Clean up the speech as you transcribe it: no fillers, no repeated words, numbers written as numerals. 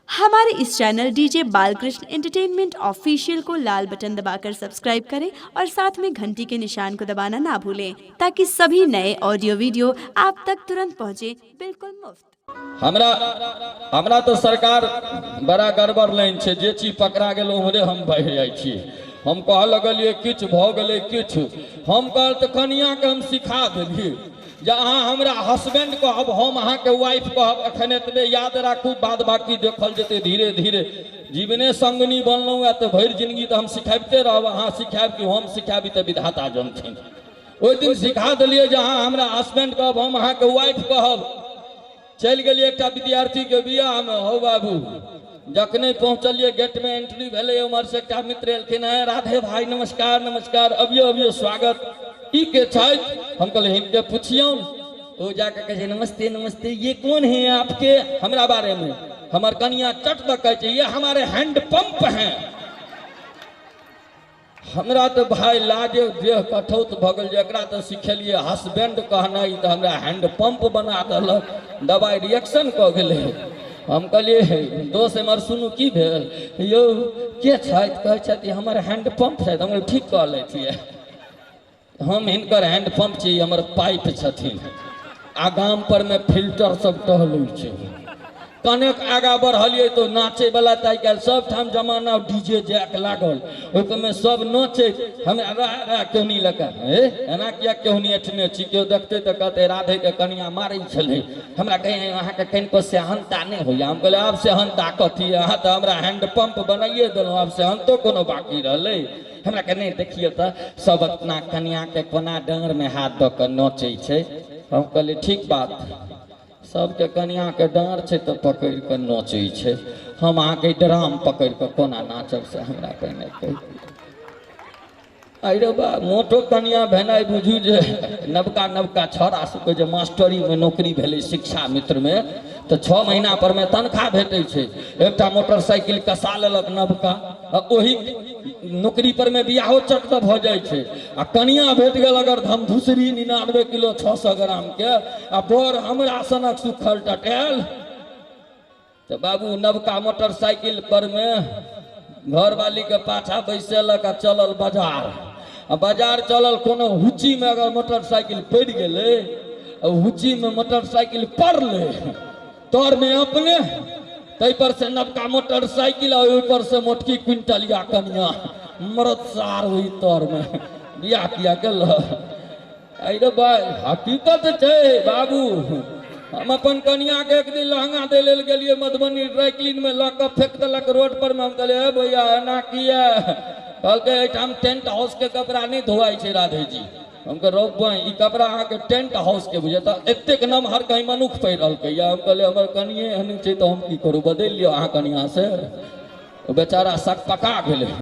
हमारे इस channel DJ Balkrishna entertainment official को लाल बटन दबाकर सब्सक्राइब करें और साथ में घंटी के निशान को दबाना ना भूलें, ताकि सभी नए ऑडियो वीडियो आप तक तुरंत पहुंचे, बिल्कुल मुफ्त। हमरा हमरा तऽ सरकार बड़ा गड़बड़ लाइन छै, जे चीज पकड़ा गेल ओम्हरे हम बढ़ि जाइ छी। हम कहऽ लगलियै किछु भऽ गेलै किछु, हम कहल तऽ कनिआँके हम सिखा देलियै जे अहाँ हमरा हस्बैंड कहब, हम अहाँके वाइफ कहब, एखन एतबे याद राखू, बाद बाकी देखल जेतै धीरे धीरे। जीवने संगनी बनलहुँ हँ तऽ भरि जिंदगी तऽ हम सिखाबिते रहब, अहाँ सिखायब कि हम सिखाबी तऽ विधाता जनथिन। ओहि दिन सिखा देलियै जे अहाँ हमरा हस्बैंड कहब, हम अहाँके वाइफ कहब। चलि गेलियै एकटा विद्यार्थीके बियाहमे। हौ बाबू, जखने पहुँचलियै गेटमे एंट्री भेलै, उम्हरसँ एकटा मित्र एलखिन हेँ, राधे भाई नमस्कार नमस्कार, अबियौ अबियौ स्वागत। ई के छथि? हम कहलियै हिनके पुछियौन। ओ जाके कहै छै नमस्ते नमस्ते, ये कौन है आपके? हमरा बारेमे हमर कनिया चट दऽ कहै छै ये हमारे हैंड पंप हैं। हमरा तऽ भाय लाजे देह कठौत भऽ गेल जे एकरा तऽ सिखेलियै हसबैंड कहनाइ, तऽ हमरा हैंड पंप बना देलक, दबाइ रिएक्शन कऽ गेलै। हम कहलियै दोस्त एम्हर सुनू, की भेल यौ, के छथि? कहै छथि हमर हैंड पंप छथि। हम कहलियै ठीक कहलथि यऽ, हम हिनकर हैंड पंप छी, हमर पाइप छथिन। आ गाम पर में फिल्टर सब टहलै छै। कनेक आगाँ बढ़लियै तऽ नाचै वाला तऽ आइ काल्हि सब ठाम जमाना डीजे जायके लागल, ओहिमे सब नाचै। हमरा रह रह केहुनी लऽ कऽ, हे एना किया केहुनी एठने छी, केओ देखतै तऽ कहतै राधेके कनिया मारै छलै। हमरा कहै अहाँके कनिको सेहनता नहि होइए? हम कहलियै आब सेहनता कथी, अहाँ तऽ हमरा हैंड पंप बनाइए देलहुँ, आब सेहनतो कोनो बाकी रहलै? हमरा कहै नहि देखियौ तऽ सब अपना कनियाके कोना डाँड़मे हाथ दऽ कऽ नोचै छै। हम कहलियै ठीक बात, सबके कनियाके डाँड़ छै तऽ पकड़ि कऽ नोचै छै, हम अहाँके ड्राम पकड़ि कऽ कोना नाचब से हमरा पहिने कहि दिअ। अरे बा, मोटो कनिया भेनाइ बुझू जे नवका नवका छौड़ा सबके जे मास्टरीमे नौकरी भेलै शिक्षा मित्रमे तऽ 6 महीना पर मे तनख्वाह भेटै छै। एकटा मोटरसाइकिल कसा लेलक नवका, आ ओही नौकरी पर मे बियाहो चट दऽ भऽ जाइ छै। आ कनिया भेट गेल अगर धमधुसरी 99 किलो 600 ग्राम के, आ बर हमरा सनक सुखल टटेल, तऽ बाबू नवका मोटरसाइकिल पर मे घरवाली के पाछा बैसेलक आ चलल बाजार। आ बाजार चलल, कोनो हुची में अगर मोटरसाइकिल पड़ि गेलै, आ हुची में मोटरसाइकिल पड़लै, तर में अपने ताहि पर से नवका मोटरसाइकिल आ ओहि पर से मोटकी क्विंटलिया कनिया, मरद सार ओहि तर में बियाह किया गेल। अरे भाई हकीकत छै बाबू। हम अपन कनियाके एक दिन लहंगा दै लेल गेलियै मधुबनी ड्राइक्लीन में, लऽ कऽ फेंक देलक रोड पर में। हम कहलियै हे भैया एना किया? कहलकै एहिठाम टेंट हाउस के कपड़ा नहि धोआइ छै राधे जी। हम कहलियै रौ बाँहि, ई कपड़ा अहाँके टेंट हाउस के बुझे तऽ एतेक नमहर कहीं मनुख पहिरलकै या? हम कहलियै हमर कनिये एहन छै तऽ हम की करू, बदलि लिअ अहाँ कनिया से। ओ बेचारा सकपका गेलै।